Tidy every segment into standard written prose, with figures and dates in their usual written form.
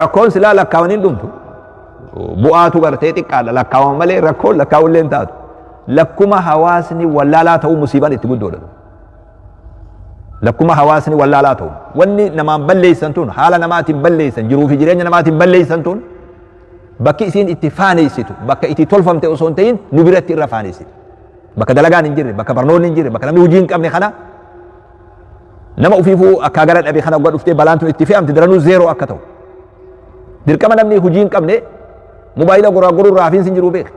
Rakkoon silaa lakkaawaniin dhumtu. Bu'aatu gartee xiqqaadha lakkaawan malee rakkoon lakkaawullee hin taatu. Lakkuma hawaasni wallaalaa ta'uu musiibaan itti guddoodha. Lakkuma hawaasni wallaalaa ta'u. Wanni namaan balleessan tun, haala namaatiin balleessan, jiruu fi jireenya namaatiin balleessan tun, bakki isiin itti faaneessitu bakka itti tolfamte osoo hin ta'in nu biratti irra faaneessiti. Bakka dalagaan hin jirre, bakka barnoonni hin jirre, bakka namni hojii hin qabne kana, nama ofiifuu akkaa gara dhabe kana dhuftee balaan tun itti fe'amte daranuu zeeroo akka ta'u. Dirqama namni hojii hin qabne mobaayila goraa goruu irraa hafiinsi hin jiru beek.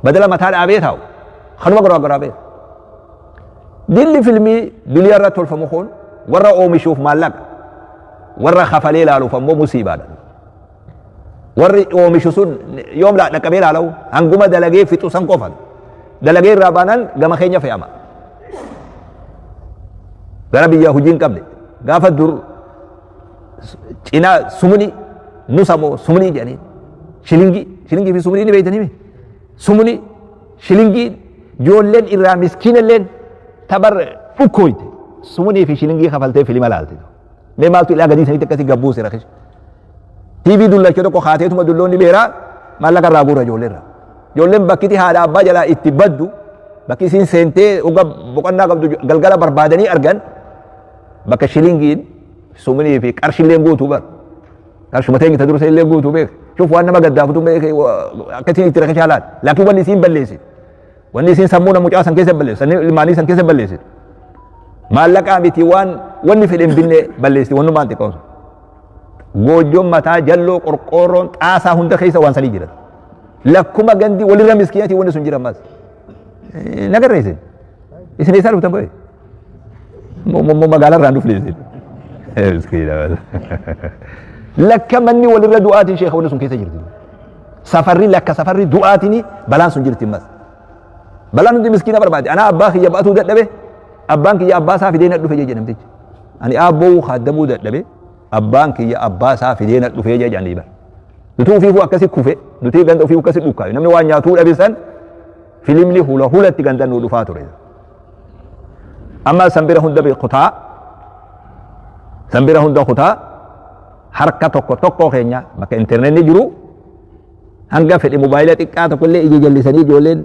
Badala mataa dhaabee taa'u kanuma goraa goraa beek. Dilli filmii duniyaa irratti tolfamu kun warra oomishuuf maallaqa, warra kafalee ilaaluuf ammoo musiibaadha. Warri oomishu sun yoom laa dhaqqabee ilaalawu hanguma dalagee fixu san qofa. Dalagee irraa baanaan gama keenya fe'ama. Gara biyya hojii hin qabne gaafa dur cinaa sumuni nusa moo sumunii jedhanii shilingii, shilingii fi sumunii ni beektanii mi? Sumuni, shilingii, ijoolleen irraa miskiinalleen tabar dhukkooyte sumunii fi shilingii kafaltee filima laalte. Mee maaltu ilaa gadii sanitti akkasii gabbuuse rakish? TV dullacha tokko kaateetuma dulloonni beeraa maallaqa irraa guura ijoollee irraa. Ijoolleen bakkiti haadha abbaa jalaa itti baddu, bakki isiin seentee uga boqonnaa qabdu galgala barbaadanii argan, bakka shilingiin, sumunii fi qarshilleen guutuu bar. Qarshuma teenya ta dursa illee guutuu beek. Shuf, waan nama gaddaafutu beek akka isiin itti rakishaa laal. Laakiin wanni isiin balleessitu, wanni isiin sammuu nama mucaa san keessa balleessitu, sanni ilmaanii san keessa balleessitu. Maallaqaa miti, waan wanni fedhe hin binne balleessiti wannumaan xiqqoon sun. Goojjoon mataa jalloo, qorqoorroon, xaasaa hunda keessa waan sanii jira. Lakkuma gandi walirra miskiinatii wanni sun jira ammas. Nagarree isin. Isin eessaa dhuftan qoye? Moo magaalaa irraa dhufne isin? Miskiina. Lakka manni walirra du'aatiin sheekha wanni sun keessa jirti. Safarri lakka safarri du'aatiin balaan sun jirti ammas. Balaan hundi miskiina barbaade. Anaa abbaa kiyya ba'atuu dadhabe, abbaan kiyya abbaa isaa fidee na dhufe jedhe namtichi. Ani aabboo kaaddamuu dadhabe, abbaan kiyya abbaa isaa fidee na dhufee jedhanii bara. Nuti ofiifuu akkasi kufe, nuti ganda ofiifuu akkasi dhukkaabe. Namni waan nyaatuu dhabe san filimni hula hulatti ganda nuu dhufaa ture. Amma sanbira hunda kutaa, sanbira hunda kutaa harka tokko tokko keenya bakka intarneetni jiru hanga fedhe mobaayila xiqqaa tokko illee ija jallisanii ijoolleen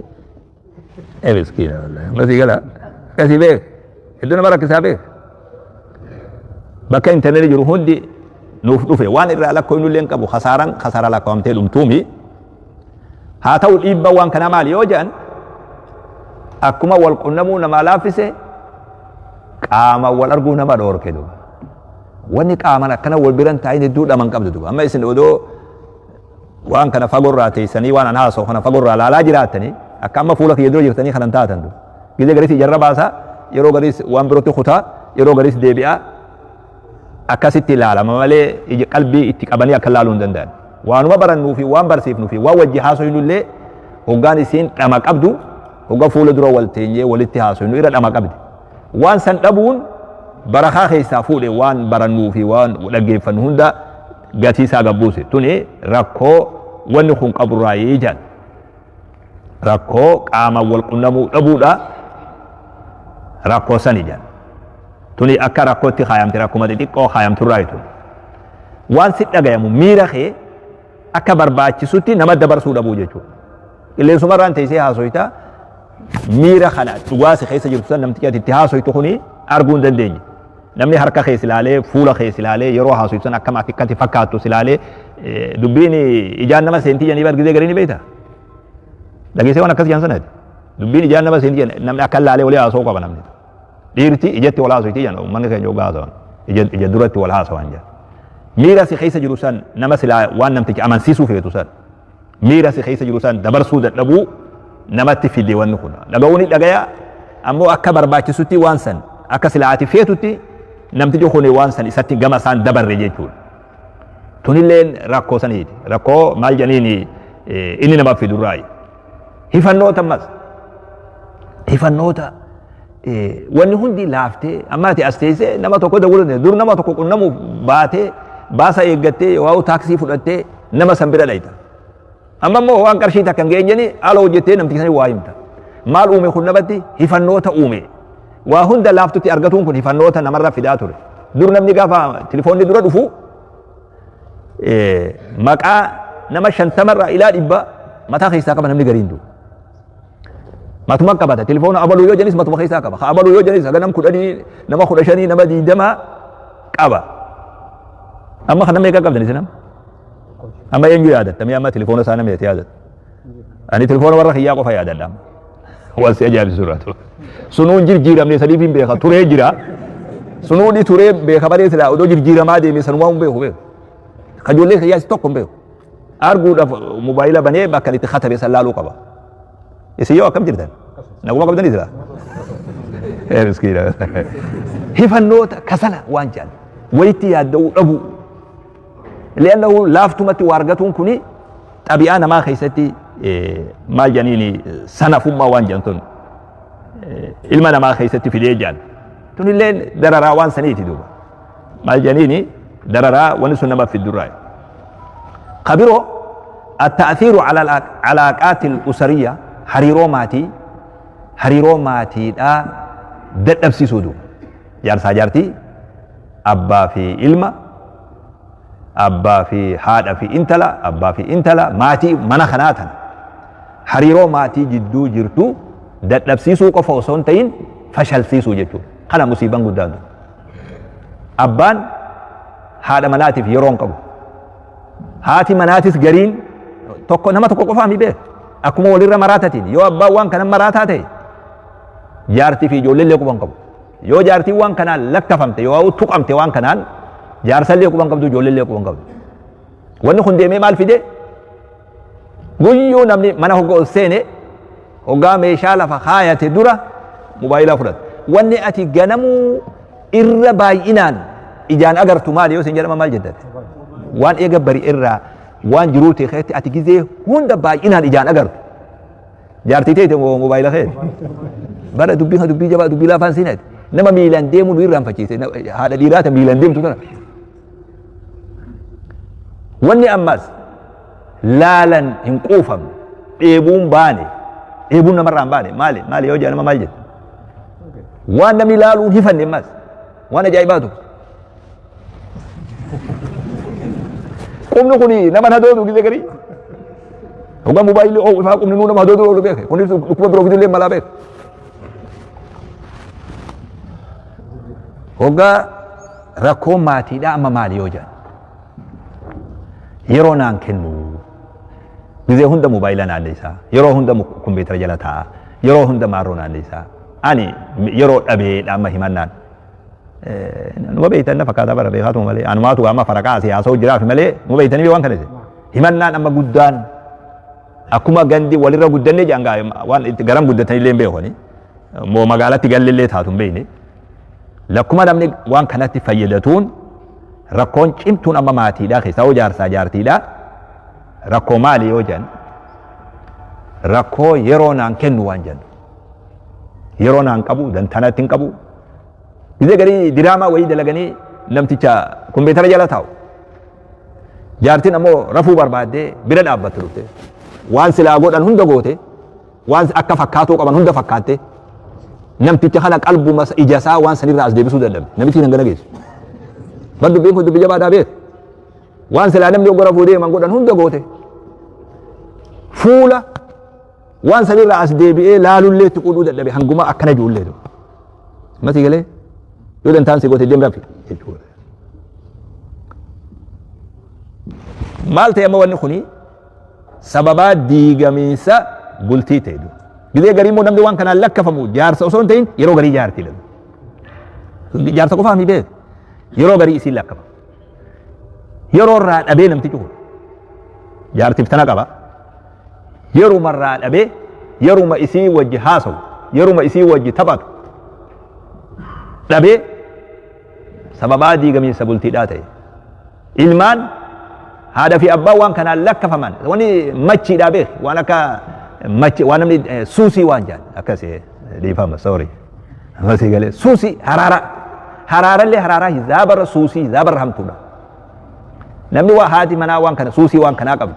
ee miskiina wallahi masii gala akkasii beek, hedduu nama rakkisaa beek. Bakka intarneetni jiru hundi nuuf dhufe waan irraa lakkoofnu illee hin qabu, kasaaran kasaaraa lakkaa'amtee dhumtuumi. Haa ta'u, dhiibbaa waan kanaa maali yoo jedhan, akkuma wal qunnamuu namaa laaffise qaama wal arguu nama dhoorke duba. Wanni qaaman akkana wal biran taa'in hedduu dhaman qabdu duba. Amma isin odoo waan kana fagorraa teessanii waan an haasa'u kana fagorraa laalaa jiraattanii akka amma fuula kiyya dura jirtanii kanan taatan duba. Gizee garis ijarra baasaa, yeroo garis waan birootti kutaa, yeroo garis deebi'aa akkasitti ilaalama malee ija qalbii itti qabanii akka laaluu hin danda'an. Waanuma barannuu fi waan barsiifnuu fi waan wajji haasoynu illee hoggaan isiin dhama qabdu hogga fuula dura wal teenyee walitti haasoynu irra dhama qabdi. Waan san dhabuun barakaa keessaa fuudhe, waan barannuu fi waan dhaggeeffannu hunda gatii isaa gabbuuse. Tuni rakkoo wanni kun qaburraayii jedhan. Rakkoo qaama wal qunnamuu dhabuudha, rakkoo sani jedhan. Tuni akka rakkootti kaayamte, rakkuma xixiqqoo kaayamturraa tun. Waan si dhagayamu, miira kee akka barbaachisutti nama dabarsuu dhabuu jechuudha. Qilleensumarraan teessee haasoyta, miira kana dhugaa si keessa jirtu san namtichi ati itti haasoytu kuni arguu hin dandeenye. Namni harka kee si ilaalee, fuula kee si ilaalee, yeroo haasoytu san akkam akkatti fakkaattu si ilaalee, dubbiin ijaan nama seentii jedhanii bargisee garii ni beekta. Dhageessee waan akkas jedhan sanati. Dubbiin ijaan nama seentii jedhan, namni akka ilaalee walii haasa'uu qaba namni. Dhiirti ijatti wal haasoyti jedhan, uummanni keenya ogaa haasawan. Ija duratti wal haasawan jedhan. Miira si keessa jiru san nama silaa waan namtichi amansiisuu feetu san, miira si keessa jiru san dabarsuu dadhabuu namatti fide wanni kun. Dhaga'uu ni dhagaya, ammoo akka barbaachisutti waan san akka silaa ati feetutti namtichi kun waan san isatti gama isaan dabarre jechuudha. Tunilleen rakkoo saniiti. Rakkoo maal jedhaniin inni namaaf fidurraayi. Hifannoota ammas. Hifannoota wanni hundi laaftee amma ati as teessee nama tokko dawwaluu dandeessa. Dur nama tokko qunnamuuf baatee baasa eeggattee yookaan taaksii fudhattee nama san bira dhayta. Amma immoo waan qarshii takka hin geenyeni haala hojjettee namtichi sanii waa himta. Maal uume kun namatti? Hifannoota uume. Waa hunda laaftutti argatuun kun hifannoota namarra fidaa ture. Dur namni gaafa tilifoonni dura dhufu Maqaa nama 50rraa ilaa 100 mataa keessaa qaba namni gariin duuba. Matuma qabata telefoona abaluu yoo jedhanis matuma keessaa qaba. Abaluu yoo jedhanis haga nama 10 nama 15 nama 20 qaba. Amma kana meeqa qabdan isin amma? Amma eenyu yaadatta? Mee amma telefoona isaa nama yaadatta? Ani telefoona warra kiyyaa qofa yaadadha amma. Waan si ajaa'ibsiisu irraa ture. Sunuun jirjiiramne sadiif hin beeka turee jira. Sunuun ni turee beeka malee silaa odoo jirjiiramaa deeme sanumaa hin beeku beeku. Kajoollee kiyyaas tokko hin beeku. Arguudhaaf mobaayila banee bakka itti katabe san laaluu qaba. Isin yoo akkam jirtan? Naguma qabdanii silaa? Ee miskiina. Hifannoota kasala waan jedhan wayitti yaadda'uu dhabuu. Li'annahu laaftumatti waa argatuun kuni xabi'aa namaa keessatti maal jedhaniini sanafummaa waan jedhan tun ilma namaa keessatti fidee jedhan. Tunillee dararaa waan saniiti duuba. Maal jedhaniini dararaa wanni sun nama fiddurraa. Kabiroo التأثير على العلاقات الأسرية hariiroo maatii hariiroo maatiidhaa dadhabsiisuu duuba. Jaarsaa jaartii, abbaa fi ilma, abbaa fi haadha fi intala, abbaa fi intala, maatii mana kanaa tana. Hariiroo maatii jidduu jirtu dadhabsiisuu qofa osoo hin ta'in fashalsiisuu jechuudha. Kana musiibaan guddaan tun. Abbaan haadha manaatiif yeroo hin qabu. Haati manaatis gariin tokko nama tokko qofaa mi beeku. Akkuma walirra maraatatiin yoo abbaan waan kana maraataa ta'e jaartii fi ijoollee illee quba hin qabu. Yoo jaartiin waan kanaan lakkafamte yoo tuqamte waan kanaan jaarsa illee quba hin qabdu ijoollee illee quba hin qabdu. Wanni kun deemee maal fide? Guyyuu namni mana hogga ol seene hoggaa meeshaa lafa kaayate dura mobaayilaa fudhata. Wanni ati ganamuu irra baay'inaan ijaan agartu maali yoo isin jedhama maal jettate? Waan eega bari irraa waan jiruu ta'e keessatti ati gizee hunda baay'inaan ijaan agartu. Jaartii ta'e mobaayila kee. Bara dubbii kana dubbii jabaa dubbii laafaan siinati. Nama miilaan deemu nu irraanfachiise haadha dhiiraa ta miilaan deemtu tana. Wanni ammas laalan hin quufamne dheebuun baane dheebuun namarraa hin baane maali maali yoo jedhan nama maal jedhu waan namni laaluun hifanne ammas waan ajaa'ibaa tokko. Qubni kun nama hadoodu gizee garii. Hoggaa mobaayilii oo ifaa qubni nuu nama hadoodu oolu beeke. Kunis dhukkuba biroo fidullee malaa beeke. Hoggaa rakkoon maatiidhaa amma maali yoo jedhan. Yeroo naan kennu. Gizee hunda mobaayila naanneessaa. Yeroo hunda kompiitara jala taa'a. Yeroo hunda maarroo naanneessaa. Ani yeroo dhabeedha amma himannaan. Numa beektan na fakkaata bara beekaatuma malee. Anumaatu amma faraqaa asii haasa'u jiraafi malee numa beektanii waan kana isin. Himannaan amma guddaan akkuma gandi walirra guddannee jedhan gaa waan itti garam guddatanillee hin beekani. Moo magaalatti gallillee taatu hin beekne. Lakkuma namni waan kanatti fayyadatuun rakkoon cimtuun amma maatiidhaa keessaa hoo jaarsaa jaartiidhaa rakkoo maali yoo jedhan rakkoo yeroo naan kennu waan jedhan. Yeroo naan qabu dantanatti hin qabu. Gizee garii diraamaa wayii dalaganii namticha kompiitara jala taa'u. Jaartiin ammoo rafuu barbaaddee bira dhaabbattu dhufte. Waan silaa godhan hunda goote, waan akka fakkaatuu qaban hunda fakkaatte. Namticha kana qalbuma ija isaa waan sanirraa as deebisuu dadhabde. Namichi hangana geessu. Bar dubbiin kun dubbii jabaadhaa beeku. Waan silaa namni ogga rafuu deeman godhan hunda goote. Fuula waan sanirraa as deebi'ee laalullee itti qudhuu dadhabe hanguma akkana ijoollee. Mati galee yoo dantaan si goote deem rafi jechuudha. Maal ta'e amma wanni kuni sababaa diigamiinsa bultii ta'e. Gizee garii immoo namni waan kanaan lakkafamu jaarsa osoo hin ta'in yeroo garii jaartii lalu. Jaarsa qofaa mi beeku. Yeroo garii isiin lakkafama. Yeroo irraa dhabee namtichi kun jaartiif tana qaba. Yeruma irraa dhabee yeruma isii wajji haasawu yeruma isii wajji taphatu dhabee sababaa diigamiinsa bultiidhaa ta'e. Ilmaan haadha fi abbaan waan kanaan lakkafaman wani machiidhaa beek waan akka machi waan namni suusii waan jedhan akkas dhiifama sorry masii galee suusii haraara haraarallee haraaraa hizaabarra suusii hizaabarra hamtuudha. Namni waa haati manaa waan kana suusii waan kanaa qabdu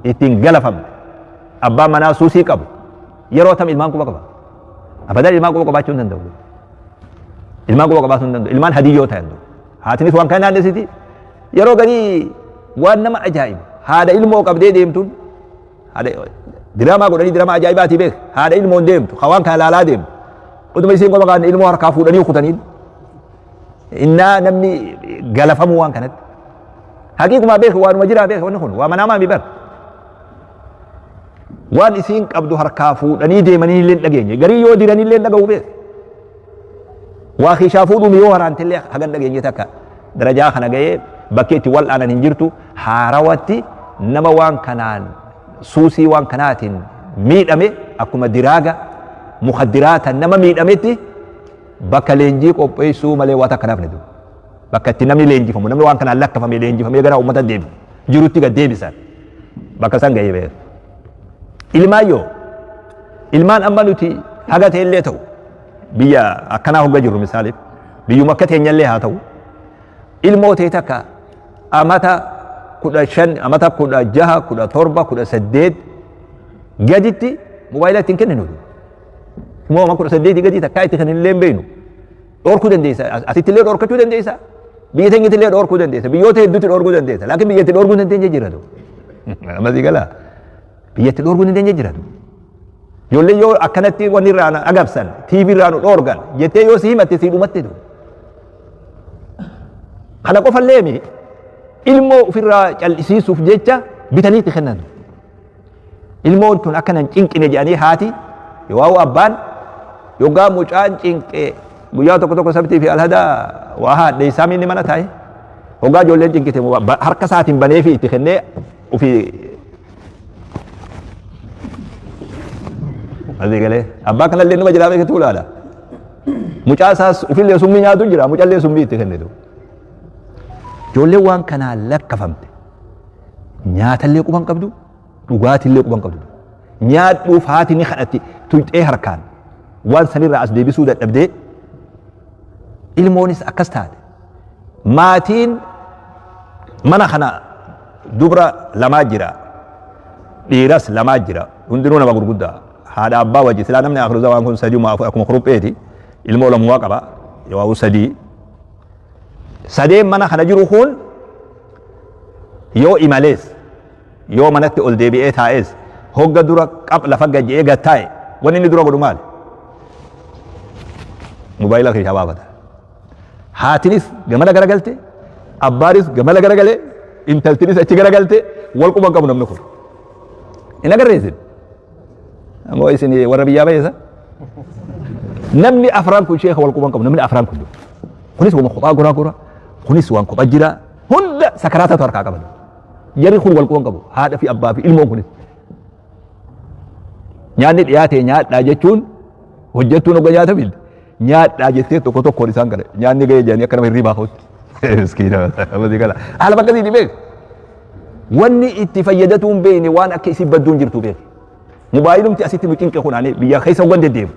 ittiin galafamte abbaan manaa suusii qabu yeroo tam ilmaan quba qaba. Abadan ilmaan quba qabaachuu hin danda'u. Ilmaan quba qabaachuu hin danda'u. Ilmaan hadiyyoo ta'an. Haatinis waan kana naannessiti. Yeroo garii Waan nama ajaa'ibu haadha ilmoo qabdee deemtuun haadha diraamaa godhanii diraamaa ajaa'ibaatii beek haadha ilmoon deemtu ka waan kana laalaa deemtu utuma isiin qoma qaadne ilmoo harkaa fuudhanii kutaniin innaa namni galafamuu waan kanatti haqiiqumaa beek waanuma jiraa beek wanni kun waa manaamaa mi bar waan isiin qabdu harkaa fuudhanii deemanii illee hin dhageenye garii yoo diranii illee hin dhaga'u beek Waa kiishaa fuudhuun yoo waraantellee hagan dhageenye takka darajaa kana ga'ee bakki itti wal'aanan hin jirtu haarawatti nama waan kanaan suusii waan kanaatiin miidhame akkuma diraaga mukaddiraata nama miidhametti bakka leenjii qopheessuu malee waa takka nafne du bakka itti namni leenjifamu namni waan kanaan lakkafame leenjifamee gara uummata deebi'u jirutti gad deebisan bakka san ga'ee beeku. Ilmaan yoo ilmaan amma nuti haga ta'ellee ta'u biyya akkanaa hogga jirru misaaliif biyyuma akka teenyallee haa ta'u ilmoo ta'e takka amata 15 amata 16 17 18 gaditti mobaayila ittiin kenninu. Immoo ama 18 gadi takkaa itti kennillee hin beeknu. Dhorkuu dandeessa asitti illee dhorkachuu dandeessa biyya teenyatti illee dhorkuu dandeessa biyyoota hedduutti dhorkuu dandeessa laakiin biyyatti dhorkuu hin dandeenye jiratu. Amma sii galaa biyyatti dhorkuu hin dandeenye jiratu. Ijoollee yoo akkanatti wanni irraa na agabsan TV irraa nu dhoorgan jettee yoo si himatte sii dhumatte tu. Kana qofallee mi ilmoo ofirraa cal'isiisuuf jecha bitanii itti kennan. Ilmoon tun akka nan cinqine jedhanii haati yoo abbaan yoggaa mucaan cinqe guyyaa tokko tokko sabtii fi alhada waa haadheessaa minni mana taa'e. Hoggaa ijoolleen cinqite harka isaatiin baneefii itti kennee ofii Asii galee abbaa kanallee nama jiraa beekatu ilaala. Mucaa isaas ofillee summii nyaatu jira mucallee summii itti kennitu. Ijoolleen waan kanaan lakkafamte nyaatallee quban qabdu dhugaatiillee quban qabdu. Nyaadhuuf haati ni kadhatti tuyxee harkaan waan sanirraa as deebisuu dadhabdee ilmoonis akkas taate. Maatiin mana kana dubra lamaa jira dhiiras lamaa jira hundinuu nama gurguddaa haadha abbaa wajji silaa namni akhiru zamaan kun sadiuma afur akkuma kurupheeti ilmoo lamumaa qaba yoo sadii sadeen mana kana jiru kun yoo imalees yoo manatti ol deebi'ee taa'es hogga dura qab lafa gad je'ee gad taa'e wanni inni dura godhu maali mobaayila keessaa baafata Haatinis gamana garagalte, abbaanis gamana garagale, intaltinis achi garagalte, wal quba hin qabu namni kun. Hin agarree isin? Ammoo isin warra biyyaa baheessa? Namni afran kun sheeka wal quba hin qabu namni afran kun. Kunis waan kophaa goraa gora, kunis waan kophaa jira. Hunda sakaraatatu harkaa qaban. Jarri kun wal quba hin qabu. Haadha fi abbaa fi ilmoon kunis. Nyaanni dhiyaate nyaadhaa jechuun hojjettuun hogga nyaata fidde nyaadhaa jettee tokko tokkoon isaan kana nyaanni ga'ee jedhanii akka nama hirribaa ka'utti. Miskiina masii kana haala bakka siiti beek. Wanni itti fayyadatuu hin beekne waan akka isii badduu hin jirtu beek. Mobaayilumti asitti nu cinqe kun ani biyya keessa hoggan deddeemu.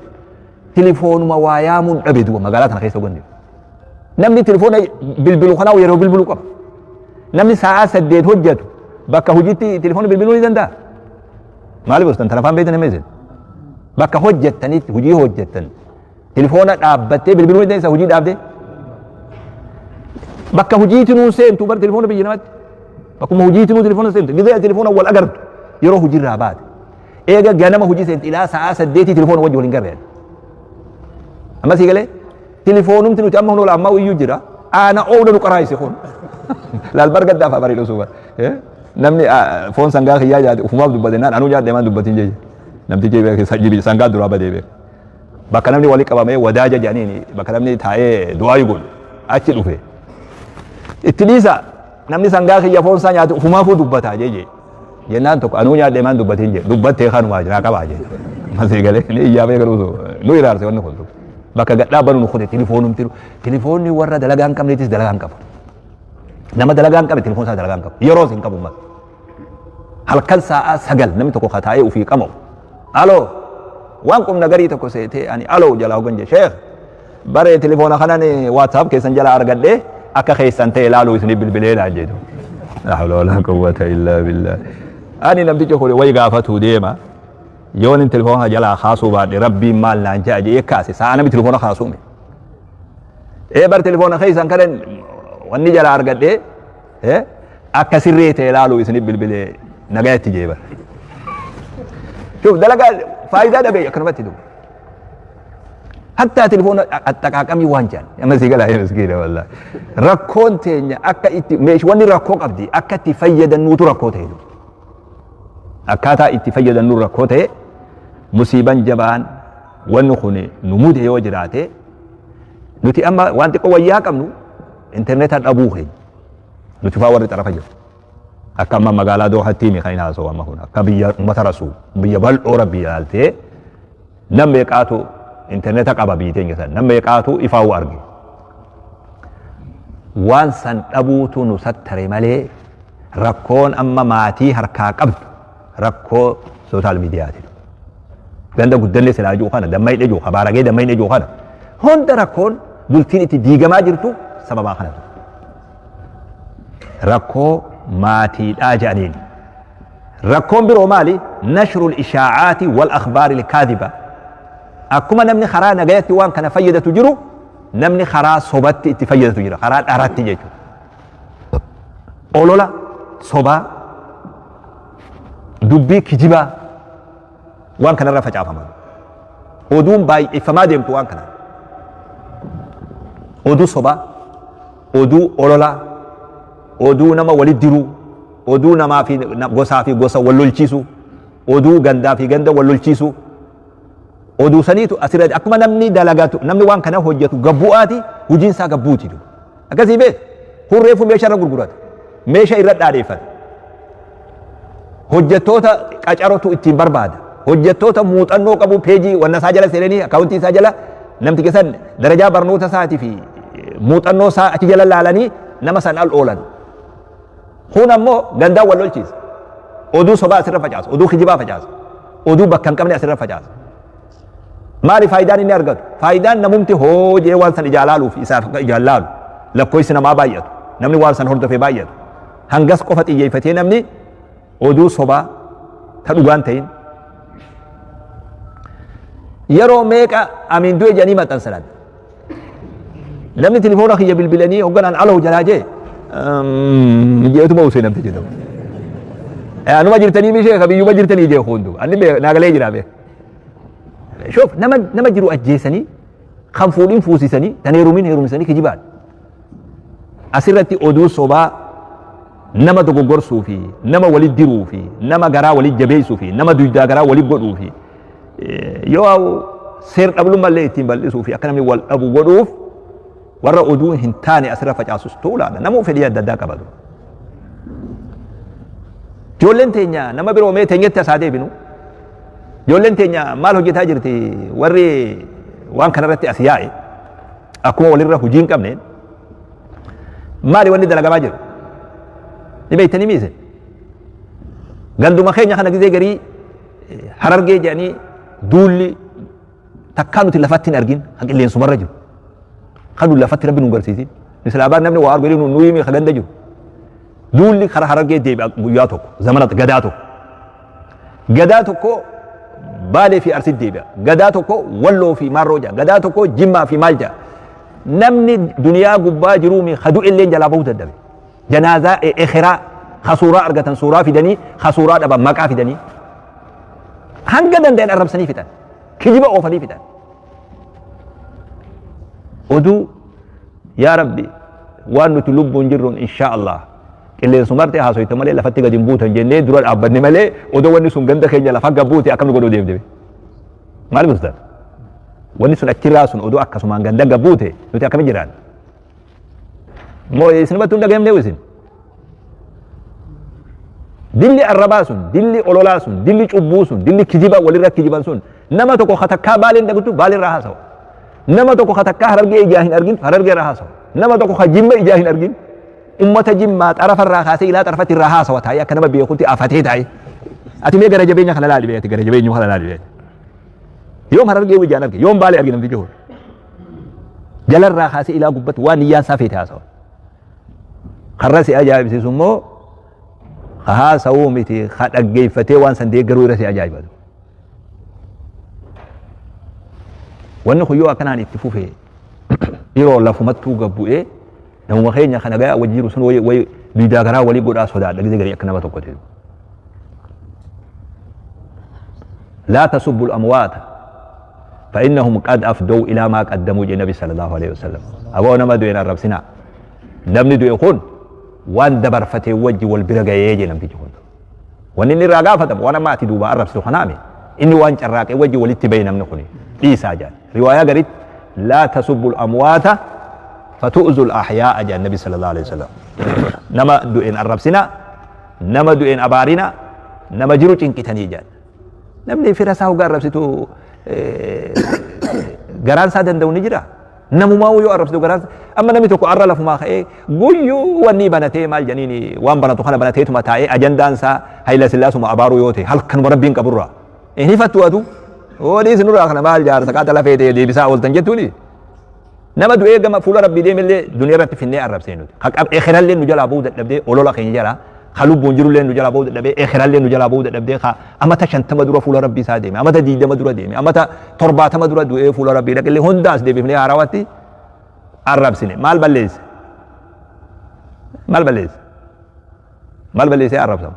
Tilifoonuma waa yaamuun dhabe duuba magaalaa tana keessa hoggan deemu. Namni tilifoona bilbilu kanaa yeroo bilbiluu qaba. Namni sa'aa 8 hojjetu bakka hojiitti tilifoona bilbiluu ni danda'a. Maaliif hojjetan tana afaan beektan himee isin? Bakka hojjettanitti hojii hojjettan tilifoona dhaabbattee bilbiluu ni dandeessa hojii dhaabdee. Bakka hojiitti nuu seentu bar tilifoona biyya namaatti. Bakkuma hojiitti nuu tilifoona seentu. Gizee tilifoona wal agartu yeroo hojiirraa baate. Eega ganama hojii seenti ilaa sa'aa 8 tilifoona wajji wal hin garreen. Amma sii galee Tilifoonumti nuti amma hunoo ammaa iyyuu jira. Aana oowna nu qaraayise kun. Laal bar gaddaa fa'aa bareedu suuba. Namni foon sangaa kiyyaa nyaate ufumaaf dubbate naan anuu nyaadhe maan dubbatin jecha. Namtichi beeke sangaa duraa badee beeke. Bakka namni wali qabamee wadaaja jedhaniin bakka namni taa'ee du'aa godhu achi dhufe. Itti dhiisa namni sangaa kiyya foon isaa nyaate ufumaafuu dubbataa jeje. Jennaan tokko anuu nyaadhe maan dubbatin jedhe dubbattee kanumaa jiraa qabaa jedhe. Masii galee ni iyyaa beeka nu iraarse wanni kun. Bakka gad dhaabbanu nu kute tilifoonumti tilifoonni warra dalagaa hin qabneetis dalagaa hin qabu. Nama dalagaa hin qabne tilifoon isaa dalagaa hin qabu. Yeroos hin qabu mas. Halkan sa'aa 9 namni tokko kataa'ee ofii qama'u. Aloo waan qubna garii tokko seetee ani aloo jalaa hogan jedhe sheekh baree tilifoona kanan WhatsApp keessan jalaa argadhee akka keessan ta'e ilaaluu isinii bilbilee naan jedhu. La hawla wala quwwata illaa billah. Ani namticha kun wayi gaafatuu deema. Yoon inni telefoona jalaa kaasuu baadhe rabbiin maal naan ja'a jedhee kaase sa'a namni telefoona kaasuu mi. Ee bar telefoona keessan kana wanni jalaa argadhee Akka sirree ta'e ilaaluu isinif bilbilee nagayatti jee bar. Shuf dalagaa faayidaa dhabee akkanumatti duuba. Hattaa telefoona axxaqaaqamii waan jedhan amma sii galaa miskiina wallaahi. Rakkoon teenya akka itti meesh wanni rakkoo qabdi akka itti fayyadamnuutu rakkoo ta'e. Akkaataa itti fayyadamnu rakkoo ta'e musiiban jabaan wanni kun nu mude yoo jiraate nuti amma waan xiqqoo wayyaa qabnu intarneeta dhabuu keenya. Nuti faa warri xarafa jiru. Akka amma magaalaa Doohatti mi kan hin haasa'u amma kun akka biyya ummata rasuu biyya bal'oo rabbi ilaaltee nam meeqaatu intarneeta qaba biyyi teenya san nam meeqaatu ifaa'uu arge. Waan san dhabuutu nu sattare malee rakkoon amma maatii harkaa qabdu rakkoo soosaal miidiyaati. Ganda guddanne silaa jiru kana dammayne jiru kabaaragee dammayne jiru kana hunda rakkoon bultiin itti diigamaa jirtu sababaa kanatu. Rakkoo maatiidhaa jedhaniin. Rakkoon biroo maali? Nashrul ishaacaati wal akhbaari lkaadiba. Akkuma namni karaa nagayatti waan kana fayyadatu jiru, namni karaa sobatti itti fayyadatu jira. Karaa dharatti jechuudha. Olola sobaa, dubbii kijibaa waan kanarra facaafama. Oduun baay'ifamaa deemtu waan kana. Oduu sobaa, oduu ololaa, oduu nama walit diruu, oduu namaa fi gosaa fi gosa wal lolchiisuu, oduu gandaa fi ganda wal lolchiisuu, oduu saniitu asirratti akkuma namni dalagatu namni waan kana hojjetu gabbu'aati hojiin isaa gabbuuti duuba. Akkasii beek kun reefu meeshaa irra gurgurata meeshaa irra dhaadheeffata hojjettoota qacarotu ittiin barbaada hojjettoota muuxannoo qabu peejii wanna isaa jala seenanii akkaawuntii isaa jala namticha san darajaa barnoota isaatii fi muuxannoo isaa achi jala laalanii nama san al oolan. Kun ammoo gandaan wal lolchiisa. Oduu sobaa asirra facaasa, oduu kijibaa facaasa, oduu bakka hin qabne asirra facaasa. Maali faayidaan inni argatu? Faayidaan namumti hoo jee waan san ijaa laaluuf isaaf akka ijaan laalu lakkoofsi namaa baay'atu namni waan san hordofee baay'atu hangas qofa xiyyeeffatee namni oduu sobaa ta dhugaan ta'in yeroo meeqa amiin du'e jedhanii maxxansan namni tilifoona kiyya bilbilanii hogganaan aloo jalaa jee jeetuma usee namtichi tokko. Anuma jirtanii mishee ka biyyuma jirtanii jee hundu anni naagalee jiraa bee. Shoof nama nama jiru ajjeesanii kan fuudhin fuusisanii tan heerumin heerumsanii kijibaan. Asirratti oduu sobaa nama dogoggorsuu fi nama walit diruu fi nama garaa walit jabeessuu fi nama duydaa garaa walit godhuu fi yoo seer dhablummallee ittiin bal'isuu fi akka namni wal dhabu godhuuf warra oduu hin taane asirra facaasus tuulaadha. Namuu fedhii adda addaa qabatu. Ijoolleen teenya nama biroo mee teenyatti asaa deebinu. Ijoolleen teenya maal hojjetaa jirti warri waan kanarratti as yaa'e akkuma walirra hojii hin qabneen maali wanni dalagamaa jiru? Ni beektanii miise? Ganduma keenya kana gizee garii harargee jedhanii duulli takkaa nuti lafatti hin argin kan qilleensumarra jiru. Kan nu lafatti rabbi nu garsiisin. Mislaabaan namni waa argu jedhee nu himi ka ganda jiru. Duulli karaa harargee deebi'a guyyaa tokko zamana gadaa tokko. Gadaa tokko Baalee fi Arsitti deebi'a. Gadaa tokko Walloo fi Maarroo ja'a. Gadaa tokko Jimmaa fi maal ja'a. Namni duniyaa gubbaa jiruumi ka du'e illee jalaa bahuu dadhabe. Janaazaa ekeraa ka suuraa argatan suuraa fidanii ka suuraa dhaban maqaa fidanii. Hanga danda'an arrabsanii fixan. Kijiba oofanii fixan. Oduu yaa Rabbi waan nuti lubbuun jirruun inshaa Allah qilleensumarte haasoyta malee lafatti gadi hin buutan jennee dura dhaabbanne malee odoo wanni sun ganda keenya lafa gad buute akkam nu godhuu deemte maal ustaz wanni sun achirraa sun odoo akkasumaan ganda gad buute nuti akkami jiraan moo isinumatti hin dhagayamne isin dilli arrabaa sun dilli ololaa sun dilli cubbuu sun dilli kijiba walirra kijiban sun nama tokko katakkaa baaleen dhagtu baalirraa haasawa nama tokko katakkaa harargee ijaa hin argin harargee irraa haasawa nama tokko ka jimma ijaa hin argin ummata jimmaa xarafa irraa kaasee ilaa xarafatti irraa haasawa taa'ee akka nama beekutti afatee taa'ee ati mee gara jabeenya kana laali beekati gara jabeenyu kana laali beekati yoom harargee ijaan arge yoom baalee arge namtichi kun jalarraa kaasee ilaa gubbatti waan niyyaan isaa feete haasawa karra si ajaa'ibsiisu immoo ka haasawuu miti ka dhaggeeffatee waan san deeggaruu irra si ajaa'ibatu wanni kun yoo akkanaan itti fufe yeroo lafumattuu gad bu'ee namuma keenya kana gayaa wajji jiru sun way way Duydaa garaa walii godhaa sodaadha gizee garii akka nama tokko ta'e. لا تسبوا الأموات فإنهم قد أفدوا إلى ما قدموا جي النبي صلى الله عليه وسلم. أبو نما دوين الرب سنا نمني دو يكون وان دبر فتي وجي والبرقة يجي نمتي جهون وان إني راقافة وانا ما أتي دوبا الرب سخنامي إني وان شراك وجي ولتبين من خني إيسا جان رواية قريت لا تسبوا الأموات فتؤذوا الأحياء جاء النبي صلى الله عليه وسلم. نما دوين الرب سنا نما دوين أبارنا نما جرو چنكتني جان namni fira isaa hogaa arrabsitu garaan isaa danda'u ni jira. Namumaa yoo arrabsitu garaan amma namni tokko arra lafumaa ka'ee guyyuu wanni banatee maal janiini waan banatu kana banateetuma taa'ee ajandaan isaa Hayila Sillaasuma abaaruu yoo ta'e halkanuma rabbiin qaburraa. Inni fattu atu oolii nurraa kana maal jaarsa qaata lafee ta'e deebisaa ooltan jettuuni. Nama du'ee gama fuula rabbii deemillee duniyaa irratti finnee arrabsee nuti. Ekherallee nu jalaa ba'uu dadhabdee olola keenya jalaa ka lubbuun jirullee nu jalaa ba'uu dadhabee ekherallee nu jalaa ba'uu dadhabdee ka amata 50 dura fuula rabbii isaa deeme amata 20 dura deeme amata 70 dura du'ee fuula rabbii dhaqillee hundaas deebifnee haarawatti arrabsine. Maal balleesse? Maal balleesse? Maal balleessee arrabsamu?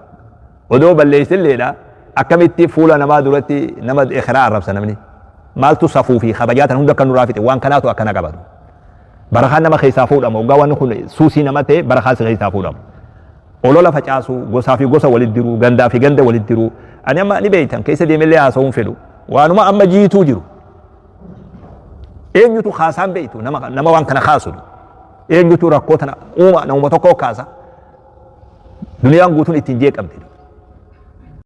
Odoo balleessilleedha akkamitti fuula namaa duratti nama ekheraa arrabsa namni? Maaltu safuu fi kabajaa tan hunda akka nurraa fixe waan kanaatu akkana qabatu. Barakaan nama keessaa fuudhama hoggaa waan kun suusii nama ta'e barakaan si keessaa fuudhama. Olola facaasuu gosaa fi gosa walitti diruu gandaa fi ganda walitti diruu ani amma ni beektan keessa deemellee haasa'uun fedhu waanuma amma jiituu jiru. Eenyutu kaasaan beektu nama waan kana kaasu eenyutu rakkoo tana uuma namuma tokko kaasa. Duniyaan guutuun ittiin jeeqamte.